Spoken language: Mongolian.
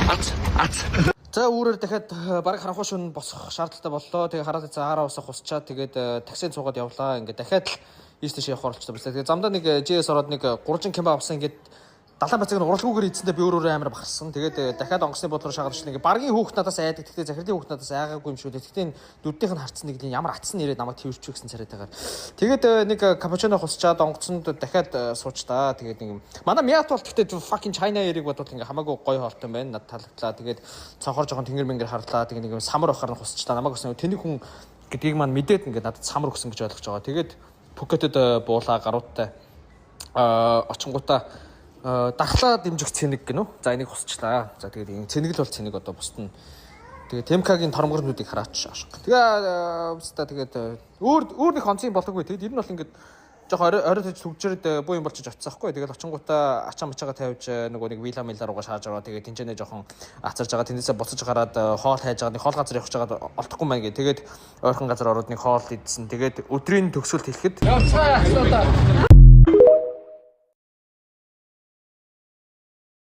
Ац ац. За, үүрээр дахиад бараг харанхуй шөнө босох шаардлагатай боллоо. Тэгээ хараад 10-аас хусчаад, тэгээд таксинд суугаад явлаа. Ингээд дахиад л ийш тийш явах оролцтой байсан. Тэгээ замдаа нэг GS ороод нэг 3 кемба авсан. Ингээд далайн бацыг нь уралгүйгээр идсэндээ би өөр өөрөө амар бахарсан. Тэгээд дахиад онгоцны буудлын руу шахаад ирсэн. Ингээд баргийн хүүхд надаас айдаг. Тэгтээ захирлын хүүхд надаас айгаагүй юм шүү дээ. Тэгтээ энэ дүддийнх нь харцсан нэг юм ямар атсан нэрээ намайг тэрвэрчих гэсэн царайтайгаар. Тэгээд нэг капучино хусчаад онгоцонд дахиад суучдаа. Тэгээд нэг юм. Манай Миат бол тэгтээ fucking China Air-ыг бодвол ингээ хамаагүй гоё хоолтой байна. Надад таалагдлаа. Тэгээд цонхоор жоохон тэнгэр мэнгэр харлаа. Тэгээд нэг юм самар байхаар нь хусчлаа. Намайг бас нэг тэнэг хүн гэдгийг маань мэдээд ингээ надад самар өгсөн гэж ойлгож байгаа. Тэгээд Пхукетэд буулаа гаруудтай. Очингуудаа дархлаа дэмжих цэнэг гинүү. За, энийг хусчлаа. За, тэгээд энэ цэнэг л бол цэнэг, одоо бусд нь. Тэгээ Темкагийн тормгорнуудыг хараач ашиг. Тэгээ өста тэгээд өөр өөр нэг онцгийн болоогүй. Тэгээд ер нь бол ингээд жоох орой орой тэж түгжрээд буу юм болчих очсон байхгүй. Тэгээд очингуудаа ачаа мачаага тавьж нөгөө нэг вила мила руугаа шааж ороо. Тэгээд тэнцэнэ жоохон ацарж байгаа. Тэндээсээ буцаж гараад хоол хайж байгаа. Нэг хоол газар явах жагаад олдохгүй маань гэ. Тэгээд ойрхон газар ороод нэг хоол идсэн. Тэгээд өдрийн төгсгөлт хэлэхэд Явцгаа яцлаа.